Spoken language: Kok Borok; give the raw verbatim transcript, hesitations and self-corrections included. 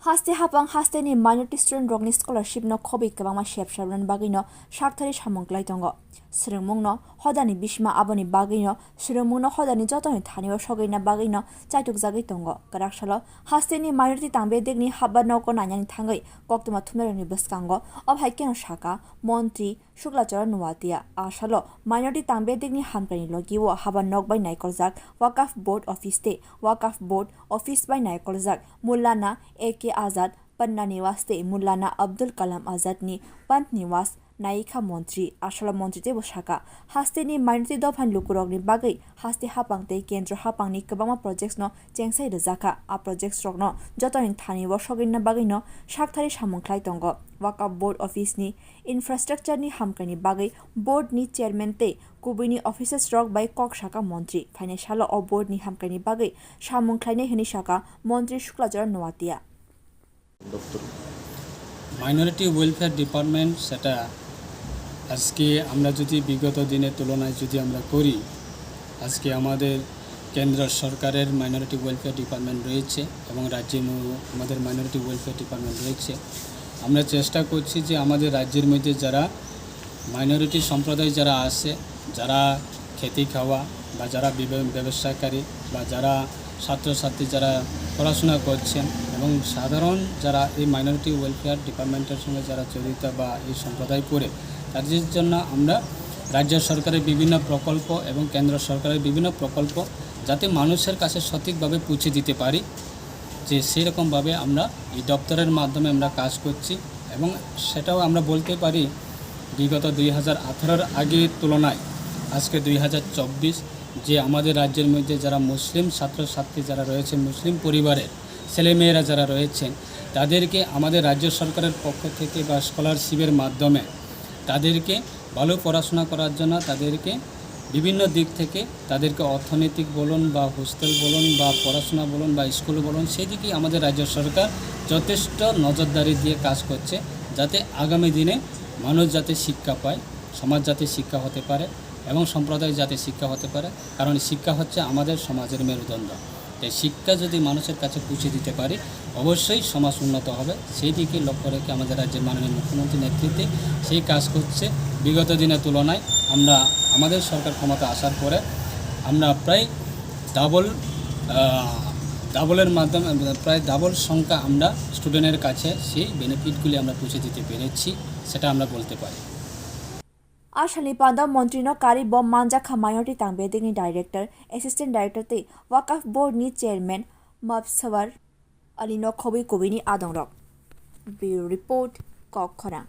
Haste hapang hasteni minority student rokni scholarship no khobwi kwbangma sep sep rwna bagwi no sakthari samung klai tongo. Swrwngmung no hodani bisima aboni bagwi no swrwngmung no hodani jotoni thani o sogwi na bagwi no chaitukjagwi tongo. Kwrak salo hasteni minority tangbe degni haba nogo nainani thangwi koktwma thumnairokni bwskango obo hai kheno saka montri Shukla Charan Noatia. A salo minority tangbe degni hamkraini logi o haba nok bai naikoljak Wakaf Board office tei Wakaf Board office bai naikoljak Mulana A K Azad Panna Niwas tei Mulana Abdul Kalam Azad ni Pant Niwas naikha montri. A salo montri teibo saka, hasteni minority dophani lukurokni bagwi haste hapang tei kendro hapangni kwbangma projects no chengsai rwjakha. A projects rokno jotoni thani o sogwina bagwino sakthari samung khlai tongo. Wakaf Board office ni infrastructure ni hamkraini bagwi board ni chairman tei kubuini officers rok bai kok saka montri. Phainai salo o board ni hamkraini bagwi samung khlainai hwnwi saka montri Shukla Charan Noatia. দপ্তর। Minority welfare department, সেটা আজকে আমরা যদি বিগত দিনের তুলনায় যদি আমরা করি, আজকে আমাদের কেন্দ্র সরকারের মাইনরিটি ওয়েলফেয়ার ডিপার্টমেন্ট রয়েছে এবং রাজ্যে ম-, আমাদের মাইনরিটি ওয়েলফেয়ার ডিপার্টমেন্ট রয়েছে। আমরা চেষ্টা করছি যে আমাদের রাজ্যের মধ্যে যারা মাইনরিটি সম্প্রদায় যারা আছে, যারা খেতে খাওয়া বা যারা বিবে-, ব্যবসাকারী বা যারা ছাত্রছাত্রী যারা পড়াশোনা করছেন এবং সাধারণ যারা এই মাইনরিটি ওয়েলফেয়ার ডিপার্টমেন্টের সঙ্গে যারা জড়িত বা এই সম্প্রদায় পড়ে, তাদের জন্য আমরা রাজ্য সরকারের বিভিন্ন প্রকল্প এবং কেন্দ্র সরকারের বিভিন্ন প্রকল্প যাতে মানুষের কাছে সঠিকভাবে পৌঁছে দিতে পারি, যে সেই রকমভাবে আমরা এই দপ্তরের মাধ্যমে আমরা কাজ করছি। এবং সেটাও আমরা বলতে পারি, বিগত দুই হাজার আঠারোর আগের তুলনায় আজকে দুই হাজার চব্বিশ, যে আমাদের রাজ্যের মধ্যে যারা মুসলিম ছাত্রছাত্রী যারা রয়েছে, মুসলিম পরিবারের ছেলেমেয়েরা যারা রয়েছেন, তাদেরকে আমাদের রাজ্য সরকারের পক্ষ থেকে বা স্কলারশিপের মাধ্যমে তাদেরকে ভালো পড়াশোনা করার জন্য তাদেরকে বিভিন্ন দিক থেকে তাদেরকে অর্থনৈতিক বলুন বা হোস্টেল বলুন বা পড়াশোনা বলুন বা স্কুল বলুন, সেই দিকেই আমাদের রাজ্য সরকার যথেষ্ট নজরদারি দিয়ে কাজ করছে, যাতে আগামী দিনে মানুষ যাতে শিক্ষা পায়, সমাজ যাতে শিক্ষা হতে পারে এবং সম্প্রদায় যাতে শিক্ষা হতে পারে, কারণ শিক্ষা হচ্ছে আমাদের সমাজের মেরুদণ্ড। তাই শিক্ষা যদি মানুষের কাছে পৌঁছে দিতে পারি, অবশ্যই সমাজ উন্নত হবে। সেই দিকে লক্ষ্য রেখে আমাদের রাজ্যের মাননীয় মুখ্যমন্ত্রীর নেতৃত্বে সেই কাজ করছে। বিগত দিনের তুলনায় আমরা, আমাদের সরকার ক্ষমতা আসার পরে আমরা প্রায় ডাবল, আহ, ডাবলের মাধ্যমে, প্রায় ডাবল সংখ্যা আমরা স্টুডেন্টের কাছে সেই বেনিফিটগুলি আমরা পৌঁছে দিতে পেরেছি, সেটা আমরা বলতে পারি। Asalni panda montri no kari bo manjakha minority tang bedekni director, assistant director tei Wakaf board ni chairman Mabsawar Ali no khobwi kubui ni adong rok. Bureau report, Kok Khorang.